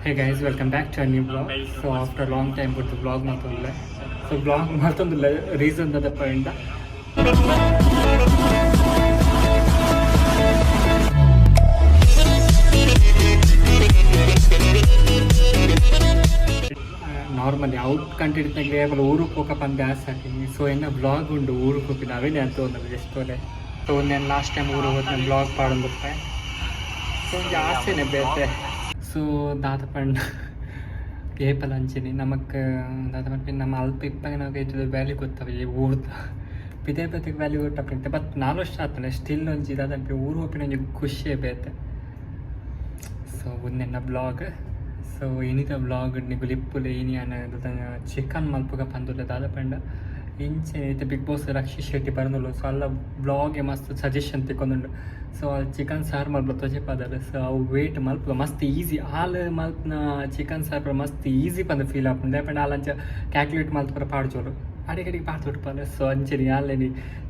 Hey guys, welcome back to a new vlog. So after a long time put the vlog ಮಲ್ತೊಂದುಲ್ಲೆ. So vlog ಮಲ್ತೊಂದುಲ್ಲೆ reason ದಾದ ಪಂಡ normally out country ಇತ್ತಂಗೆ ಊರು ಪೋಕ ಪಂದ್ ಆಸೆ ಹಾಕಿನಿ. ಸೊ ಎನ್ನ ಬ್ಲಾಗ್ ಉಂಡು ಊರು ಪೋಪಿನ ಅವೇನೆ ಅಂತ ಒಂದು ಜಸ್ಟ್ ಒಲೆ. ಸೊ ನಾನು ಲಾಸ್ಟ್ ಟೈಮ್ ಊರು ಹೋದ ಬ್ಲಾಗ್ ಪಾಡೊಂದುಪ್ಪೆ. ಸೊ ಒಂಜಿ ಆಸೆನೆ ಬೇತೆ. ಸೊ ದಾದ ಪಂಡ ಏಪಲ ಅಂಚೆನೆ ನಮಕ್ ದಾದ ಪನ್ಪಿನ ನಮ್ಮ ಅಲ್ಪ ಇಪ್ಪಗ ನಾವು ಐತದ ವ್ಯಾಲ್ಯೂ ಗೊತ್ತವ ಈ ಊರ್ದ ಪಿದೆ ಬೇತೆಗ್ ವ್ಯಾಲ್ಯೂ ಗೊತ್ತಪ್ಪ. ಬಟ್ ನಾಲ್ ವರ್ಷ ಆತನೆ ಸ್ಟಿಲ್ ಒಂಜಿ ದಾದ ಪನ್ಪಿ ಊರು ಪೋಪಿನ ಒಂಜಿ ಖುಷಿಯೇ ಬೇತೆ. ಸೊ ಉಂದೆನ್ನ ಬ್ಲಾಗ್. ಸೊ ಇನಿತ ಬ್ಲಾಗ್ ನಿಗುಲು ಇಪ್ಪುಲೆ. ಇನಿ ಯಾನ್ ಚಿಕನ್ ಮಲ್ಪುಗ ಪಂದುಲ್ಲೆ. ದಾದ ಪಂಡ ಇಂಚೆ ಇತ್ತೆ ಬಿಗ್ ಬಾಸ್ ರಕ್ಷಿತ್ ಶೆಟ್ಟಿ ಬರೊಂದುಲ್ಲೆ. ಸೊ ಅಲ್ಲ ಬ್ಲಾಗ್ ಮಸ್ತ್ ಸಜೆಷನ್ ತಿಕ್ಕೊಂದುಂಡು. ಸೊ ಅಲ್ಲಿ ಚಿಕನ್ ಸಾರು ಮಲ್ಪ ತೋಜಿಪಾದರ್. ಸೊ ಅವು ವೇಟ್ ಮಲ್ಪುಗ ಮಸ್ತ್ ಈಸಿ. ಆಲ್ ಮಲ್ಪುನ ಚಿಕನ್ ಸಾರು ಮಸ್ತ್ ಈಸಿ ಪಂದ್ ಫೀಲ್ ಆಪುಂಡು. ದಾಯೆ ಪಂಡ ಆಲ್ ಅಂಚ ಕ್ಯಾಲ್ಕುಲೇಟ್ ಮಲ್ತ್ ಪೂರ ಪಾಡ್ಜೋಲು, ಅಡಿಗಡಿಗೆ ಪಾಡ್ದು ಉಟ್ಪಾಲೆ. ಸೊ ಅಂಚನೆ ಯಾನ್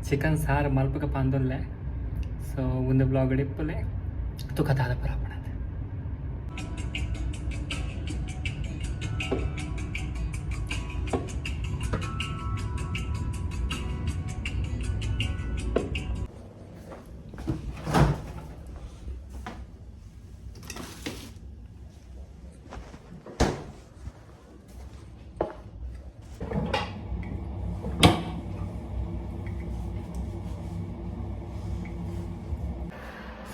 ಚಿಕನ್ ಸಾರು ಮಲ್ಪುಗ ಪಂದುಲ್ಲೆ. ಸೊ ಉಂದು ಬ್ಲಾಗ್ ಇಪ್ಪುಲೆ, ತುಕ ದಾದ ಪೂರ ಆಪುಂಡು.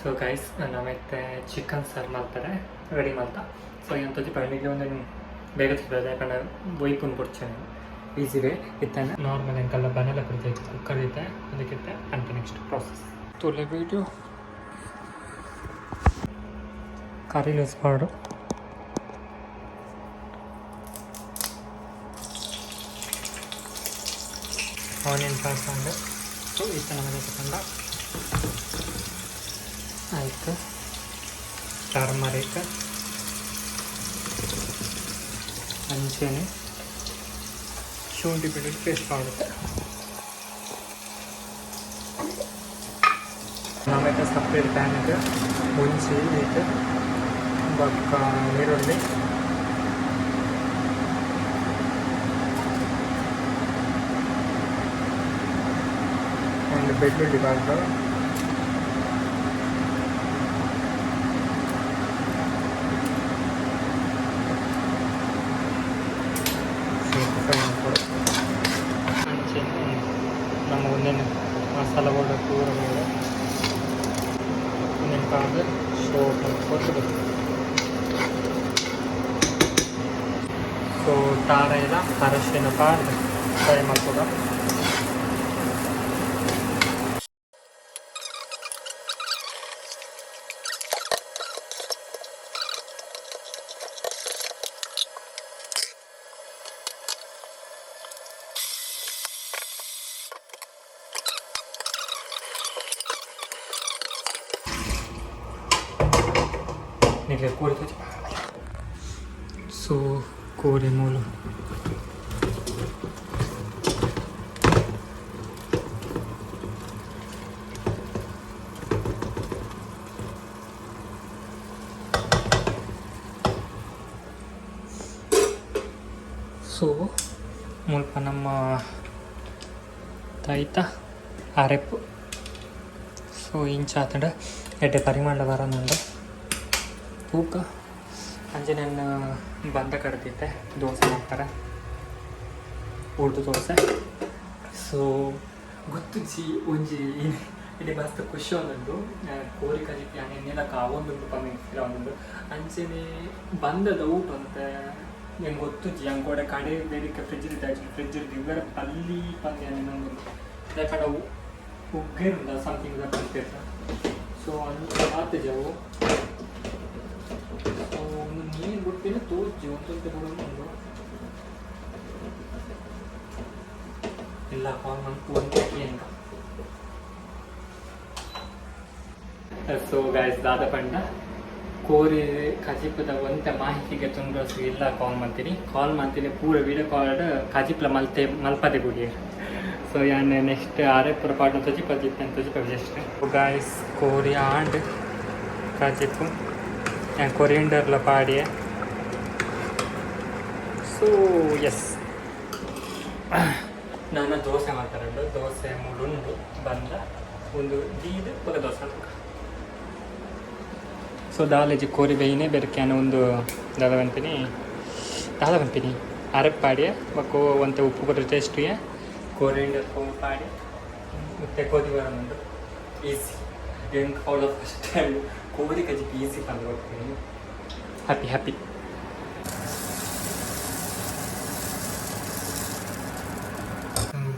ಸೊ ಗೈಸ್, ನಮತ್ತೆ ಚಿಕನ್ ಸಾರು ಮಲ್ಪರೆ ರೆಡಿ ಮಲ್ತ. ಸೊ ಏನು ತೋಜಿಪ ನಿಗ್ಲೆ ಒಂದು ಬೇಗ ತೋಜಿಪ ಪಂಡ ಒಯ್ಪುನ್ ಬೊಡ್ಚೆ ಈಸಿ ವೇ ಇತ್ತಾನೆ. ನಾರ್ಮಲ್ ಎಂಕಲ್ಲ ಬನೆಲ ಕೊಡ್ತೈತೆ ಕುಕ್ಕರ್ ಇತ್ತೆ ಅದಕ್ಕಿತ್ತೆ ಅಂತ ನೆಕ್ಸ್ಟ್ ಪ್ರಾಸೆಸ್ ತುಲೆ ವೀಡಿಯೋ. ಕರಿ ಯೂಸ್ ಮಾಡು. ಆನಿಯನ್ ಹಾಕೊಂಡು. ಸೊ ಇತ್ತ ನಮಗೆ ತಗೊಂಡ ಆಯಿತು ಟರ್ಮರಿಕ್ ಅಂಚೆನೆ ಶುಂಠಿ ಬೆಳ್ಳುಳ್ಳಿ ಪೇಸ್ಟ್ ಮಾಡುತ್ತೆ. ಆಮೇಲೆ ಸಪ್ರೇಟ್ ಪ್ಯಾನಿಗೆ ಮುಂಚಿ ಇಟ್ಟು ಬೊಕ್ಕ ನೀರುಳ್ಳಿ ಆ್ಯಂಡ್ ಬೆಳ್ಳುಳ್ಳಿ ಬಾರ್ದು. ಫ್ರೈ ಮಾಡ್ಕೊಡು. ಅಂಚೆನೆ ನಮ್ಮ ಒಂದೇನು ಮಸಾಲ ಪೌಡರ್ ಪೂರ ಬೋಡು. ಒಂದೇನು ಪಾಡ್ದು ಶೋ ಕೊಟ್ಟು. ಸೊ ತಾರೈದ ಅರಶಿನ ಪಾಡ್ದು ಫ್ರೈ ಮಾಡ್ಕೊಡ. ನಿಮಗೆ ಕೋರಿ ತೋಜಿ. ಸೊ ಕೋರಿ ಮೂಲು. ಸೊ ಮುಲ್ಪ ನಮ್ಮ ತೈತ ಅರೆಪು. ಸೊ ಇಂಚ ಆತಂಡ ಎಡ್ಡೆ ಪರಿಮಾಣ ಬರೋನುಂಡು ತೂಕ. ಅಂಚೆ ನಾನು ಬಂದ ಕಡ್ದಿದ್ದೆ ದೋಸೆ ಮಾಡ್ತಾರೆ, ಉರ್ದು ದೋಸೆ. ಸೊ ಗೊತ್ತುಜ್ಜಿ ಒಂಜಿ ಇಡೀ ಮಸ್ತ್ ಖುಷಿ ಒಂದುಂಡು. ಕೋರಿ ಕಜಿಪಿ ಯಾನ್ ಎನ್ನೆಲ ಕಾವೊಂದುಂಡು ಪಂದ್ ಫೀಲ್ ಆವೊಂದುಂಡು. ಅಂಚೆನೆ ಬಂದದ ಊಟ ಅಂತೆ ಎಂಕ್ ಗೊತ್ತುಜ್ಜಿ. ಅಂಕೋಡೆ ಕಡೆ ಬೇಡಿಕೆ ಫ್ರಿಜ್ ಇತ್ತು. ಆ್ಯಕ್ಚುಲಿ ಫ್ರಿಜ್ ಇವ್ವರ ಪಲ್ಲಿ ಪಂದ್ ಯಾನ್ ಎನ್ನೊಂದುಂಡು. ದಾಯೆ ಪಂಡ ಉಗ್ಗೇರುಂಡ ಸಮಥಿಂಗ್ ಪನ್ಪೆರ್. ಸೊ ಅಂಚ ಆತುಜಿ ಅವು. ಸೊ ಒಂದು ನೀರು ಬುಡ್ಪಿನ ತೋಜಿ ಒಂತೊಂತೆ ಬುಡೊಂದುಂಡು. ಇಲ್ಲ ಕಾಲ್ ಮಲ್ಪು ಒಂತೆ ಕೇಂದ್ರ. ಸೊ ಗೈಸ್, ದಾದ ಪಂಡ ಕೋರಿ ಕಜಿಪುದ ಒಂತೆ ಮಾಹಿತಿಗೆ ತೊಂದರೆ ಇಲ್ಲ. ಕಾಲ್ ಮಾಡ್ತೀನಿ, ಕಾಲ್ ಮಾಡ್ತೀನಿ ಪೂರ ವೀಡಿಯೋ ಕಾಲ್ ಕಜಿಪ್ಲ ಮಲ್ತೆ ಮಲ್ಪದೆ ಬುಡಿಯರ್. ಸೊ ಯಾನ್ ನೆಕ್ಸ್ಟ್ ಆರೆ ಪೂರ ಪಾಡ್ನ ತೊಜಿಪ ಜಿತ್ತನ್ ತೊಜಿಪ ಜಸ್ಟ್. ಗಾಯ್ಸ್, ಕೋರಿ ಆಂಡ್ ಕಜಿಪು ಯಾನ್ ಕೊರಿಯಂಡರ್ಲ ಪಾಡಿಯೆ. ಸೊ ಎಸ್, ನಾನು ದೋಸೆ ಮಾತಾಡೋದು. ದೋಸೆ ಮೂಡುಂಡು ಬಂದ ಒಂದು ದೀದ್ ಬೊಕ ದೋಸೆ. ಸೊ ದಾಲೇಜಿ ಕೋರಿ ಬೇಯಿನೇ ಬೆರಕ್ಯಾನ ಒಂದು ದಾದ ಪನ್ಪಿನಿ, ದಾದ ಪನ್ಪಿನಿ, ಅರೆಪ್ಪಾಡಿಯ ಬೊಕ್ಕ ಒಂತೆ ಉಪ್ಪು ಕೊಟ್ರೆ ಟೇಸ್ಟಿಗೆ ಕೋರಿಂಡ ಪಾಡಿ ಮತ್ತೆ ಕೋದಿ ಬರೋದು ಈಸಿ. ಎಂಕ್ ಅವಳ ಫಸ್ಟ್ ಟೈಮ್ ಕೋರಿ ಕಜಿಪು ಈಸಿ ಪಂದ್ ಕೊಡ್ತೀನಿ. Happy happy.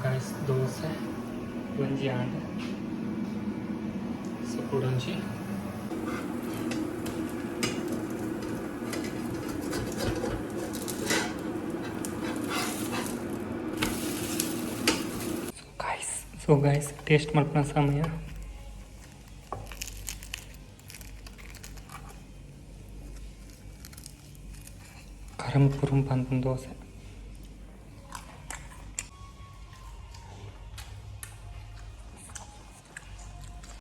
Guys, dosa ಒಂಜಿ ಆಂಡ್. ಸೊ ಕುಡೊಂಜಿ. ಸೊ ಗೈಸ್, ಟೇಸ್ಟ್ ಮಲ್ಪುನ ಸಮಯ. ಕರಂ ಪುರುಂ ಪನ್ಪುನ ದೋಸೆ.